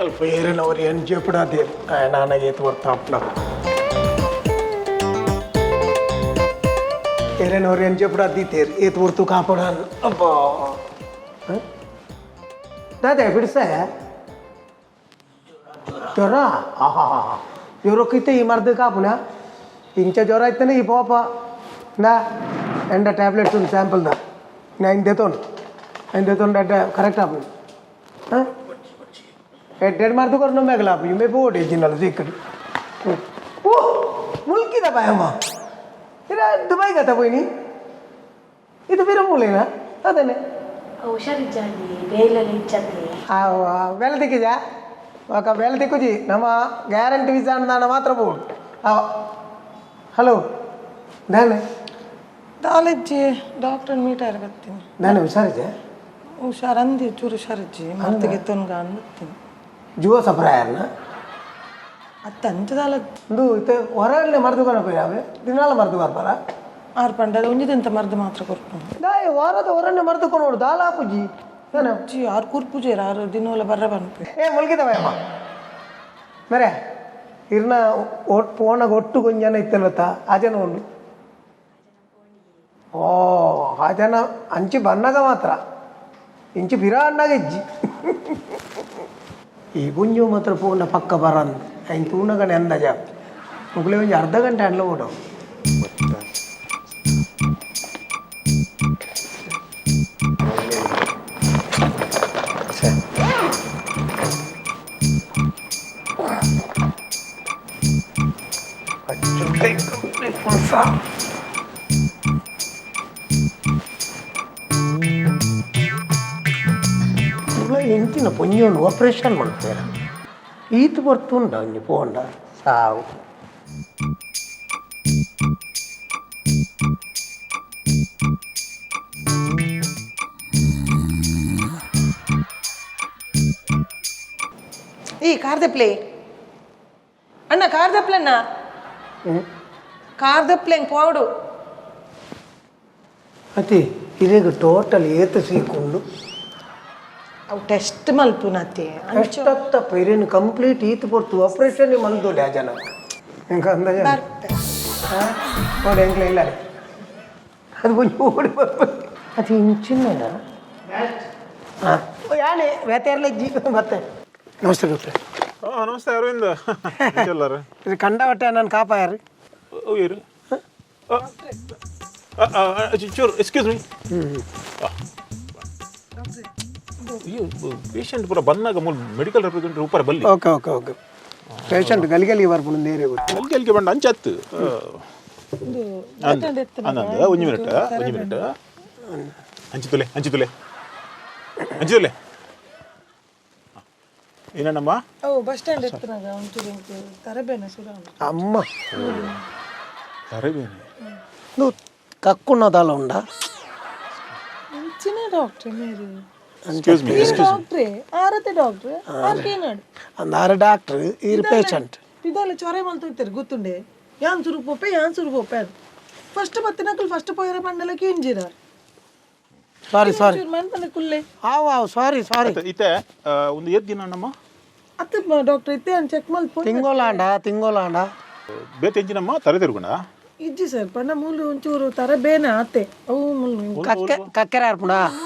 ಅಲ್ಪ ಏರಿನವ್ರು ಏನು ಜೇಪಡಾದೇರು ನಾನಾಗ ಏತು ಬರ್ತಾ ಅಪ್ಪ ಏರೇನವ್ರು ಏನು ಜೇಪಡಾದೀತೇರು ಏತು ಬರ್ತು ಕಾಪಾಡ ಅಬ್ಬಾ. ದಾದಾ ಬಿಡಿಸ ಜ್ವರ. ಆಹಾ, ಜ್ವರಕ್ಕೈತೆ ಈ ಮರ್ದು ಕಾಪುನ. ಇಂಚ ಜ್ವರ ಐತನೆ ಈ ಪಾಪ ನಾ ಎಂಡ ಟ್ಯಾಬ್ಲೆಟ್ಸ್ ಒಂದು ಸ್ಯಾಂಪಲ್ದ ನಾ ದೆತೋನು ಐನ್ ದೆತೋನು ಅಡ್ಡ ಕರೆಕ್ಟ್ ಆಪುಂಡು. ಹಾಂ, ಎಡ್ಡೆಡ್ ಮರ್ದು ಕೊರ್ನು ಮೇಗಲ ಆಪು ಇಮೆ ಬೋಡಿ ಜಿನ್ನಲ ಸಿಕ್ಕಡು. ಓ, ಮುಲ್ಕಿದ ಬಾಯಮ್ಮ, ಇರ ದುಬೈ ಗತ ಪೋಯ್ನಿ. ಇದು ಬೇರೆ ಮೂಲೇನಾ? ಅದೇನೆ. ಹುಷಾರಿಜ್ಜಾಂಡಿ, ಬೇಲಲ್ಲಿ ಇಜ್ಜಂದೆ. ಬೇಲೆ ತಿಕ್ಕಿಜಾ? ఒక ಬೇಲೆ ತಿಕ್ಕುಜಿ. ನಮ್ಮ ಗ್ಯಾರಂಟಿ ವೀಸಾ ಅಂದಾನ ಮಾತ್ರ ಬೋಡು. ಹಲೋ, ದಾನೆ? ದಾಲಜ್ಜಿ, ಡಾಕ್ಟರ್ ಮೀಟ್ ಆರ ಬರ್ತೀನಿ. ದಾನೆ, ಹುಷಾರಿಜೆ? ಹುಷಾರಂದಿ, ಚೂರು ಹುಷಾರಿಜ್ಜಿ, ಮತ್ತೆ ತೊನ್ಗ ಅನ್ಬತ್ತೀನಿ. ಜುವ ಸಪ್ರಾಯರ್ನ. ಅತ್ತ ಅಂಚದಾಲ. ಇಂದು ಇತ್ತೆ ಹೊರಗಡೆ ಮರ್ದು ಕೊನಪೇರು ಅವೆ ದಿನಾಲ ಮರ್ದು ಬರ್ಪಾರ. ಆರು ಪಂಡದ ಒಂಜಿದಂತ ಮರ್ದು ಮಾತ್ರ ಕೊರ್ಪುಂಡು. ದಾಯ ವಾರದ ಹೊರನ್ನೆ ಮರ್ದು ಕೊನೋಡು ದಾಲ ಪೂಜಿ ದಾನೆ? ಅಜ್ಜಿ, ಆರು ಕೂರ್ಪುಜೇರು, ಆರು ದಿನೋಲ ಬರ್ರ ಬನ್ಪೆ. ಏ, ಮುಲ್ಕಿದವಯಮ್ಮ ಮರೆ, ಇರ್ನ ಒಟ್ಟು ಪೋಣಗ ಒಟ್ಟು ಕೊಂಜನ ಇತ್ತಲ್ವತ್ತ, ಆ ಜನ ಉಂಡು. ಓ, ಆ ಜನ ಅಂಚಿ ಬನ್ನಾಗ ಮಾತ್ರ ಇಂಚಿ ಬಿರಾಣ್ಣಾಗ ಇಜ್ಜಿ. ಈ ಗುಂಜು ಮಾತ್ರ ಪೋಣ ಪಕ್ಕ ಬರಂದು ಐನ್ ತೂನಗನೆ ಅಂದಾಜ ಮುಗುಲೆ ಒಂಜಿ ಅರ್ಧ ಗಂಟೆ ಅಂಡ್ಲ ಓಡವು. ಎಂಚಿನ ಪೊಂಜೊಂಡು ಆಪರೇಷನ್ ಮಾಡ್ತಾರೆ. ಈತ್ ಬರ್ತುಂಡ ಒಂಜಿ ಪೋಂಡ ಸಾವು. ಈ ಕಾರ್ದಪ್ಲೆ ಅಣ್ಣ, ಕಾರ್ದಪ್ಲೆ ಅಣ್ಣ, ಕಾರ್ದಪ್ಲೆ ಹೆಂಗ್ ಪೋಡು? ಅತಿ ಇದೇಗ ಟೋಟಲ್ ಏತ್ ಸೀಕುಂಡು? ಅವು ಟೆಸ್ಟ್ ಮಲ್ಪುನತ್ತೆ. ಎಷ್ಟತ್ತಪ್ಪ ಇರೇನು ಕಂಪ್ಲೀಟ್ ಈತ್ ಪೊರ್ತು ಆಪರೇಷನ್ ಮಲ್ದೋಲೆ ಆ ಜನ ಎಂಕ ಅಂದಾಜ. ಬರ್ಪೆ. ನೋಡಿ, ಎಂಕ್ಲ ಇಲ್ಲ, ಅದು ಒಂಜಿ ಓಡಿ ಬರ್ಪ ಅದು ಇಂಚಿನ. ಹಾಂ, ಯಾನೆ ಬೇತೆರ್ಲೆಜ್ಜಿ ಮತ್ತೆ. ನಮಸ್ತೆ ಡಾಕ್ಟ್ರೆ. ಹಾಂ, ನಮಸ್ತೆ ಅರವಿಂದ್ ಎಲ್ಲಾರು. ಇದು ಕಂಡವಟ್ಟೆ ನಾನು ಕಾಪಾಯಾರು. ಇರು, ಚೂರು ಎಕ್ಸ್ಕ್ಯೂಸ್ ಮೀ. ಪೇಷಂಟ್ ಪೂರ ಬಂದಾಗ ಮೂಲ ಮೆಡಿಕಲ್ ರೆಪ್ರೆಸೆಂಟೇಟಿವ್ ಉಪ್ಪರ ಬಲ್ಲಿ. ಓಕೆ ಓಕೆ ಓಕೆ, ಪೇಷಂಟ್ ಗಲಿಗಲಿ ಬರ್ಪುಂಡು ನೇರೆ ಗೊತ್ತು. ಅಲ್ಲಿಗೆ ಅಲ್ಲಿಗೆ ಬಂಡ ಅಂಚತ್ತು ಅಂದ. ಒಂಜಿ ಮಿನಿಟ್, ಒಂಜಿ ಮಿನಿಟ್. ಅಂಚಿತುಲೆ, ಅಂಚಿತುಲೆ, ಅಂಚಿತುಲೆ. ಏನಣ್ಣಮ್ಮ? ಅವು ಬಸ್ ಸ್ಟ್ಯಾಂಡ್ ಎತ್ತನಾಗ ಒಂಚೂರು ಎಂಕ್ ತರಬೇನೆ ಸುರ. ಅಮ್ಮ. ತರಬೇನೆ. ಇದು ಕಕ್ಕುನ್ನದಾಲ ಉಂಡಾ? ಇಂಚಿನ ಡಾಕ್ಟ್ರೆ ಮೇರಿ. ಎಕ್ಸ್ಕ್ಯೂಸ್ ಮೀ, ಎಕ್ಸ್ಕ್ಯೂಸ್. ಡಾಕ್ಟ್ರೆ ಆರತೆ, ಡಾಕ್ಟ್ರೆ ಆರ್ಕೇನಾಡು. ಅಂದಾರು ಡಾಕ್ಟ್ರ್, ಈರ್ ಪೇಷಂಟ್. ಇದೆಲ್ಲ ಚೊರೆ ಮಲ್ತೋಯ್ತಾರೆ ಗೊತ್ತುಂಡೆ. ಯಾನ್ ಸುರು ಪೋಪೆ, ಯಾನ್ ಸುರು ಪೋಪೆ. ಅದು ಫಸ್ಟ್ ಬತ್ತಿನಕುಲು ಫಸ್ಟ್ ಪೋಯರ ಪಂಡಲ ಕೇಂಜಿರ. ಸಾರಿ ಸಾರಿ. ಚೂರು ಮನ್ಪಂದೆ ಕುಲ್ಲೆ. ಆವು ಆವು, ಸಾರಿ ಸಾರಿ. ಇತ್ತೆ ಒಂದು ಏತ್ ದಿನ ಅಣ್ಣಮ್ಮ? ಅತ್ತ ಡಾಕ್ಟರ್, ಇತ್ತೆ ಚೆಕ್ ಮಲ್ಪ. ತಿಂಗೋಲಾಂಡ, ತಿಂಗೋಲಾಂಡ. ಬೇತೆ ಎಂಚಿನಮ್ಮ, ತರೆ ತಿರುಗುಣ? ಇಜ್ಜಿ ಸರ್, ಪಂಡ ಮೂಲು ಒಂಚೂರು ತರ ಬೇನೆ ಆತೆ ಅವು ಮುಲ್ಲು. ಕಕ್ಕೆ ಕಕ್ಕೆರೆ ಆರ್ಪುಂಡಾ?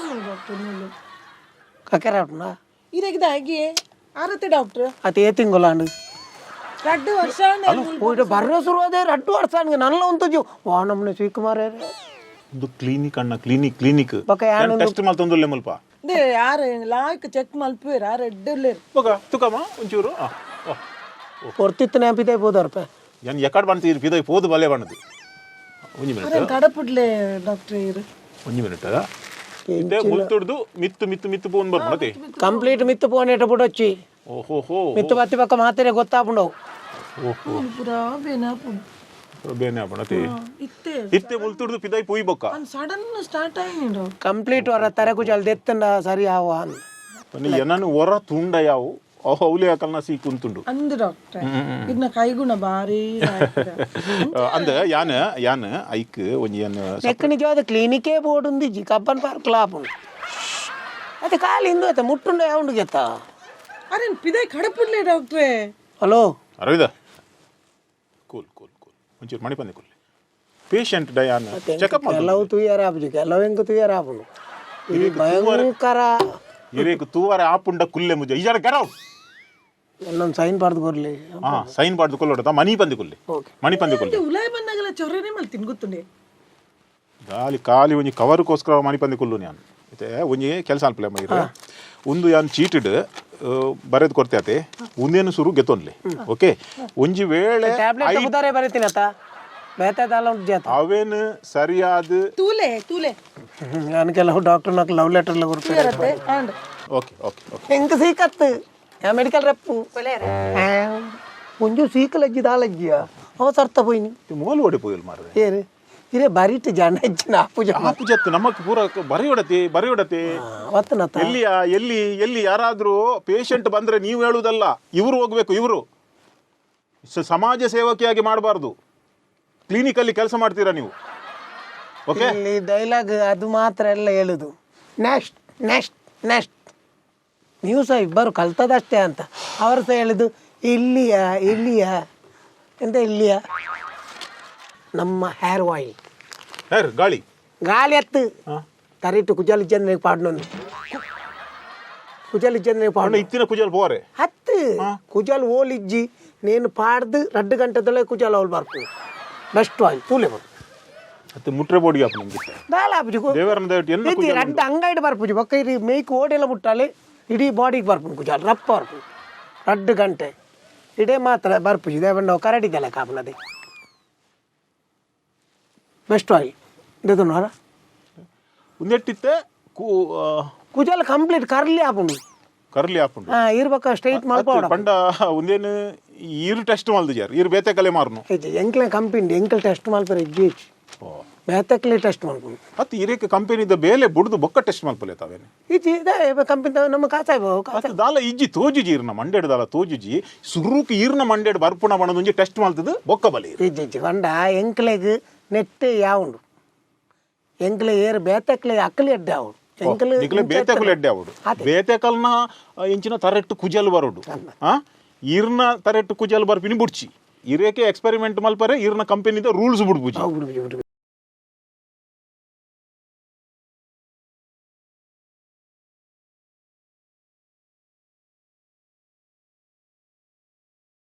ಡಾಕ್ಟರ್, ಮೂಲು. ಕಕ್ಕೆರೆ ಆರ್ಪುಂಡಾ? ಇರೆಗಿದ ಹಾಗೆ ಆರತೆ ಡಾಕ್ಟರ್. ಅದು ಏ ತಿಂಗೋಲಾಂಡು? 2 ವರ್ಷ ಆಂಡ್. ಹೋಯ್ತು ಬರ್ರೋ ಶುರು ಅದೇ 2 ವರ್ಷ ಅನ್ಗೆ ನಲ್ಲ ಉಂತುಜು ವಾ ನಮ್ಮನೆ ಸ್ವೀಕುಮಾರ. ಒಂದು ಕ್ಲಿನಿಕ್ ಅಣ್ಣ, ಕ್ಲಿನಿಕ್, ಕ್ಲಿನಿಕ್. ಬೊಕ ಯಾನ್ ಟೆಸ್ಟ್ ಮಲ್ತೊಂದುಲ್ಲೆ ಮುಲ್ಪ. They ಯಾರು ಲಾಯ್ಕ್ ಚೆಕ್ ಮಲ್ಪುವೆರ್, ಆರ್ ಎಡ್ಡುಲ್ಲೆರ್. ಬೊಕ ತುಕಮ್ಮ ಒಂಚೂರು ಆ, ಆ. ಹೊರ್ತಿತ್ತು ನೆನಪಿದೆ ಬೋದರ್ಪ. ಯಾನ್ ಎಕಡ್ ಬಂತು ಪಿದೈ ಪೋದು ಬಲೆ ಬಣ್ಣದು. ಒಂಜಿ ಮಿನಿಟ್. ಕಡಪುಡ್ಲೆ ಡಾಕ್ಟರ್ ಇರು. ಒಂಜಿ ಮಿನಿಟ್. ಇತ್ತೆ ಮುಲ್ತುಡ್ದು ಮಿತ್ತು ಮಿತ್ತು ಮಿತ್ತು ಪೋನ್ ಬರ್ಪುಂಡತೆ. ಕಂಪ್ಲೀಟ್ ಮಿತ್ತು ಪೋನೇಟ ಬುಡೊಚ್ಚಿ. ಓಹೋ ಹೋ. ಮಿತ್ತು ಬತ್ತಿ ಪಕ್ಕ ಮಾತೆರೆ ಗೊತ್ತಾಪುಂಡವು. ಓಹೋ. ಪೂರಾ ಬೇನೆ ಆಪುಂಡು. ಬೇನೆ ಆಪುಂಡತೆ. ಇತ್ತೆ. ಇತ್ತೆ ಮುಲ್ತುಡ್ದು ಪಿದೈ ಪೋಯಿ ಬೊಕ್ಕ. ಸಡನ್ ಸ್ಟಾರ್ಟ್ ಆಯ್ನಿ ಡಾಕ್ಟರ್. ಕಂಪ್ಲೀಟ್ ವರ ತರೆ ಕುಜಲ್ ದೆತ್ತಂಡ ಸರಿ ಆವ ಅಂದ್. ಪನ್ನಿ ಎನನು ಒರ ತುಂಡ ಯಾವು ಅವಲೇ ಅಕಲ್ನ ಸೀಕ್ ಉಂತುಂಡು. ಅಂದು ಡಾಕ್ಟ್ರೆ, ಇದನ್ನ ಕೈಗುಣ ಬಾರಿ ಲಾಯ್ಕದ. ಅಂದ ಯಾನ್ ಯಾನ್ ಐಕ್ ಒಂಜಿ ಯಾನ್ ನೆಕ್ ನಿಜವಾದ ಕ್ಲಿನಿಕೇ ಬೋರ್ಡ್ ಉಂದಿಜ್ಜಿ, ಕಬ್ಬನ್ ಪಾರ್ಕ್ ಲಾಪುಂಡು. ಅತ್ತೆ ಖಾಲಿ ಇಂದು ಅತ್ತ ಮುಟ್ಟುಂಡ ಯಾವುಂಡು ಗೆತ್ತ. ಅರೆ, ಪಿದೈ ಕಡಪುಡ್ಲೆ ಡಾಕ್ಟ್ರೆ. Hello. Aravinda, cool cool cool, ಒಂಚೂರು ಮಣಿ ಪಂದೆ ಕೂಲ್. ಪೇಷಂಟ್ ಡಯಾನ್ ಚೆಕಪ್. ಕೆಲವು ತುಯ್ಯಾರ ಆಪುಜಿ, ಕೆಲವು ಎಂಕ್ ತುಯ್ಯಾರ ಆಪುಂಡು. ಈ ಭಯಂಕರ. ಇರೇಕ್ ತೂವರೆ ಆಪುಂಡ ಕುಲ್ಲೆ ಮುಜ ಈಜಾಡ, ಗೆಟ್ ಔಟ್. ಎಲ್ಲೊಂದು ಸೈನ್ ಬರ್ದು ಕೊರ್ಲಿ. ಹಾ, ಸೈನ್ ಬಾರ್ದು ಕೊಲ್ಲೋಡ, ಮನಿ ಪಂದೆ ಕುಲ್ಲೆ. ಓಕೆ. ಮಣಿ ಪಂದೆ ಕುಲ್ಲೆ. ಉಲಾಯ್ ಬಂದಾಗಲ ಚೊರ್ರೆನೆ ಮಲ್ತೀನಿ ಗೊತ್ತುಂಡೆ. ಗಾಲಿ ಖಾಲಿ ಒಂಜಿ ಕವರ್ಗೋಸ್ಕರ ಮಣಿ ಪಂದೆ ಕುಲ್ಲು ನಾನು. ಇತ್ತೆ ಒಂಜಿ ಕೆಲಸ ಅನ್ಪಲೆ ಮೈರ್, ಒಂದು ಯಾನ್ ಚೀಟಿಡ್ ಬರೆದು ಕೊರ್ತೆ ಆತೆ, ಒಂದೇನು ಸುರು ಗೆತ್ತೊನ್ಲೆ. ಓಕೆ, ಒಂಜಿ ವೇಳೆ ಟ್ಯಾಬ್ಲೆಟ್ ಬುಧಾರೆ ಬರೀತೀನಿ ಅತ್ತ, ಬೇತೆ ದಾಲ ಉಂಟು ಜಾತ. ಅವೇನು ಸರಿಯಾದ. ತೂಲೆ ತೂಲೆ. ನಾನು ಕೆಲವು ಡಾಕ್ಟರ್ ನಾಕ್ ಲವ್ ಲೆಟರ್ ಎಲ್ಲ ಕೊಡ್ತಾರೆ. ಇರತ್ತೆ and okay okay okay. ಎಂಕ್ ಸೀಕತ್ತು ಮೆಡಿಕಲ್ ರೆಪ್ಪು ಒಂಜು ಸೀಕಲಜ್ಜಿ ದಾಲಜ್ಜಿಯ ಅವ ಸರ್ತ ಪೋಯಿನಿ. ಮೋಲು ಓಡಿ ಪೋಯಲ್ ಮಾರ್ರೆ. ಏರು ಇರೇ ಬರೀಟ್ ಜನ ಹೆಚ್ಚಿನ ಆಪುಜ. ಆಪು ಜತ್ತು ನಮಕ್ ಪೂರ ಬರೆಯೊಡತಿ ಬರೆಯೊಡತಿ. ಒತ್ತನತ್ತ. ಎಲ್ಲಿಯ ಎಲ್ಲಿ ಎಲ್ಲಿ ಯಾರಾದ್ರೂ ಪೇಷಂಟ್ ಬಂದ್ರೆ ನೀವು ಹೇಳುವುದಲ್ಲ, ಇವರು ಹೋಗ್ಬೇಕು. ಇವರು ಸಮಾಜ ಸೇವಕಿಯಾಗಿ ಮಾಡಬಾರ್ದು. ಕ್ಲಿನಿಕಲ್ಲಿ ಕೆಲಸ ಮಾಡ್ತೀರಾ ನೀವು, ಓಕೆ? ಇಲ್ಲಿ ಡೈಲಾಗ್ ಅದು ಮಾತ್ರ ಎಲ್ಲ ಹೇಳುದು, ನೆಕ್ಸ್ಟ್ ನೆಕ್ಸ್ಟ್ ನೆಕ್ಸ್ಟ್. ನೀವು ಸಹ ಇಬ್ಬರು ಕಲ್ತದಷ್ಟೇ ಅಂತ ಅವರು ಸಹ ಹೇಳುದು. ಇಲ್ಲಿಯ ಇಲ್ಲಿಯ ಎಂತ ಇಲ್ಲಿಯ ನಮ್ಮ ಹೇರ್ ಆಯಿಲ್. ಹೇರ್ ಗಾಳಿ. ಗಾಳಿ ಹತ್ತು ತರಿಟ್ಟು ಕುಜಾಲಿ ಚಂದ್ರ ಪಾಡ್ನೊಂದು ಕುಜಾಲಿ ಚಂದ್ರ ಅಣ್ಣ ಪಾಡ್. ಇತ್ತಿನ ಕುಜಲ್ ಪೋರೆ. ಹತ್ತು ಕುಜಾಲ್ ಓಲಿಜ್ಜಿ ನೇನು ಪಾಡ್ದು 2 ಗಂಟೆದೊಳಗೆ ಕುಜಾಲ್ ಅವಳು ಬರ್ಪು. ಬೆಸ್ಟ್ ಆಯಿಲ್ ತೂಲೆ ಬರು. ಮತ್ತೆ ಮುಟ್ರೆ ಬೋಡಿ ಆಪ್ ನಮ್ಗೆ. ದಾಲ ಆಪುಜಿ. ದೇವರನ್ನ ದಯವಿಟ್ಟು ಎನ್ನ ಇತ್ತಿ ಕುಜಾಲ್. ರಡ್ಡು ಅಂಗೈಡ್ ಬರ್ಪುಜಿ ಬೊಕ್ಕ ಇರಿ ಮೇಯ್ಕ್ ಓಡೆಲ್ಲ ಮುಟ್ಟಾಲೆ ಇಡೀ ಬಾಡಿಗೆ ಬರ್ಪುಂಡು ಕುಜಾಲ್ ರಪ್ಪ ಬರ್ಪುಂಡು. 2 ಗಂಟೆ ಇಡೇ ಮಾತ್ರ ಬರ್ಪುಜಿ ದೇವಣ್ಣ ಕರಡಿದಲ್ಲ ಕಾಪುನದೆ. ಬೆಸ್ಟ್ ಆಯಿಲ್ ದೇತುನರ. ಒಂದೆಟ್ಟಿತ್ತೆ ಕೂ ಕುಜಾಲ್ ಕಂಪ್ಲೀಟ್ ಕರ್ಲಿ ಆಪುಂಡು. ಕರ್ಲಿ ಆಪುಂಡು. ಹಾ, ಇರ್ಬೇಕ ಸ್ಟ್ರೈಟ್ ಮಲ್ಪೋಡ. ಪಂಡ ಒಂದೇನು ಈರು ಟೆಸ್ಟ್ ಮಲ್ದಿಜಾರ್ ಈರು ಬೇತೆ ಕಲೆ ಮಾರ್ನು. ಎಂಕ್ಲೆ ಕಂಪಿಂಡಿ ಎಂಕಲ್ ಟೆಸ್ಟ್ ಮಲ್ಪರೆ ಇಜ್ಜಿ, ಬೇತಕ್ಲೆ ಟೆಸ್ಟ್ ಮಲ್ಪುಂಡು. ಅತ್ ಇರೇಕ ಕಂಪನಿದ ಬೇಲೆ ಬುಡ್ದು ಬೊಕ್ಕ ಟೆಸ್ಟ್ ಮಲ್ಪಲೆ ತಾವೇನೆ. ಇಜ್ಜಿ, ಕಂಪಿಂದ ನಮ್ಮ ಕಾಸಾಯ್. ಅತ್ ದಾಲ ಇಜ್ಜಿ ತೋಜುಜಿ, ಈರ್ನ ಮಂಡೇಡ್ ದಾಲ ತೋಜುಜಿ. ಸುರುಕ್ ಈರ್ನ ಮಂಡೇಡ್ ಬರ್ಪುಣ ಬಣದೊಂಜಿ ಟೆಸ್ಟ್ ಮಲ್ತದು ಬೊಕ್ಕ ಬಲಿ. ಇಜ್ಜಿ ಇಜ್ಜಿ, ಪಂಡ ಎಂಕ್ಲೆಗ್ ನೆಟ್ ಯಾವುಂಡು, ಎಂಕ್ಲೆ ಏರು ಬೇತಕ್ಲೆ ಅಕ್ಕಲಿ ಎಡ್ಡೆ ಆವುಡು ಎಂಕ್ಲೆ. ನಿಕ್ಲೆ ಬೇತೆಕುಲು ಎಡ್ಡೆ ಆವಡು, ಬೇತೆಕಲ್ನ ಎಂಚಿನ ತರೆಟ್ಟು ಕುಜಲ್ ಬರೋಡು. ಆ ಈರ್ನ ತರೆಟ್ಟು ಕುಜಲ್ ಬರ್ಪಿನಿ ಬುಡ್ಚಿ, ಇರೇಕೆ ಎಕ್ಸ್ಪೆರಿಮೆಂಟ್ ಮಲ್ಪರೆ ಈರ್ನ ಕಂಪನಿದ ರೂಲ್ಸ್ ಬುಡ್ಬುಜಿ. ಬಿಡು ಬಿಡು.